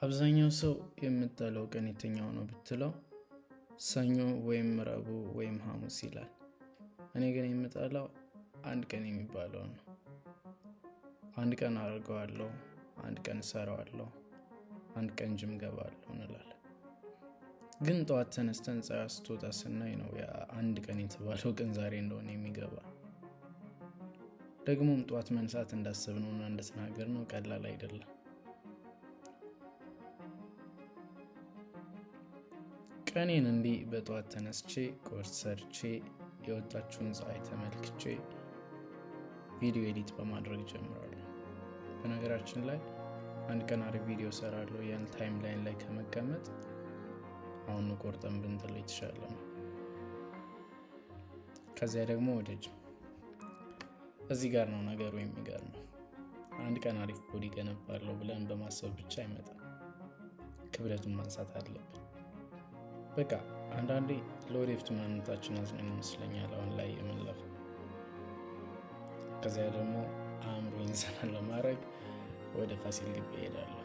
አብዛኛው ሰው የምጠላው ቀን የትኛው ነው ብትለው ሰኞ ወይም ረቡዕ ወይም ሐሙስ ይላል። እኔ ግን የምጠላው አንድ ቀን የሚባለው ነው። አንድ ቀን አደርገዋለሁ፣ አንድ ቀን እሰራዋለሁ፣ አንድ ቀን ጅም ገባለሁ እንላለን። ግን ጠዋት ተነስተን ፀሐይ ስትወጣ ስናይ ነው ያ አንድ ቀን የተባለው ቀን ዛሬ እንደሆነ የሚገባ። ደግሞም ጠዋት መነሳት እንዳሰብነውና እንደተናገርነው ቀላል አይደለም። ቀኔን እንዲህ በጠዋት ተነስቼ ቁርስ ሰርቼ የወጣችውን ፀሐይ ተመልክቼ ቪዲዮ edit በማድረግ ጀምራለሁ። በነገራችን ላይ አንድ ቀን አሪፍ ቪዲዮ እሰራለሁ ያን timeline ላይ ከመቀመጥ አሁን ቆርጠን ብንጥል የተሻለ ነው። ከዚያ ደግሞ ወደ ጅም። እዚህ ጋር ነው ነገሩ የሚገርመው። አንድ ቀን አሪፍ body ገነባለሁ ብለን በማሰብ ብቻ አይመጣም። ክብደቱን ማንሳት አለብን። በቃ አንዳንዴ ለወደፊቱ ማንነታችን አዝነን ይመስለኛል አሁን ላይ የምንለፈው። ከዚያ ደግሞ አእምሮዬን ዘና ለማድረግ ወደ ፋሲል ግቢ እሄዳለሁ።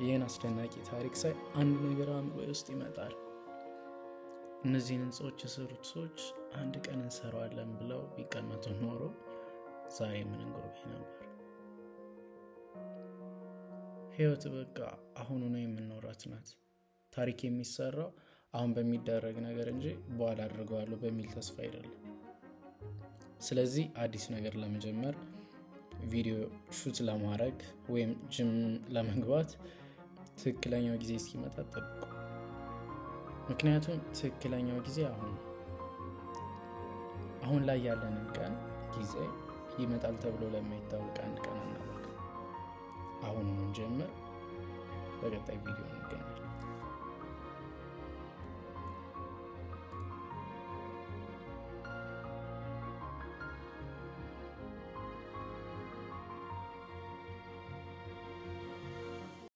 ይህን አስደናቂ ታሪክ ሳይ አንድ ነገር አእምሮዬ ውስጥ ይመጣል። እነዚህን ህንፃዎች የሰሩት ሰዎች አንድ ቀን እንሰራዋለን ብለው ቢቀመጡ ኖሮ ዛሬ ምን እንጎበኝ ነበር። ህይወት በቃ አሁኑ ነው የምንኖራት ናት። ታሪክ የሚሰራው አሁን በሚደረግ ነገር እንጂ በኋላ አድርገዋለሁ በሚል ተስፋ አይደለም። ስለዚህ አዲስ ነገር ለመጀመር፣ ቪዲዮ shoot ለማድረግ ወይም ጅም ለመግባት ትክክለኛው ጊዜ እስኪመጣ ጠብቁ። ምክንያቱም ትክክለኛው ጊዜ አሁን ነው። አሁን ላይ ያለንን ቀን ጊዜ ይመጣል ተብሎ ለማይታወቅ አንድ ቀን አናባክን። አሁኑኑ እንጀምር። በቀጣይ ቪዲዮ እንገናኛለን።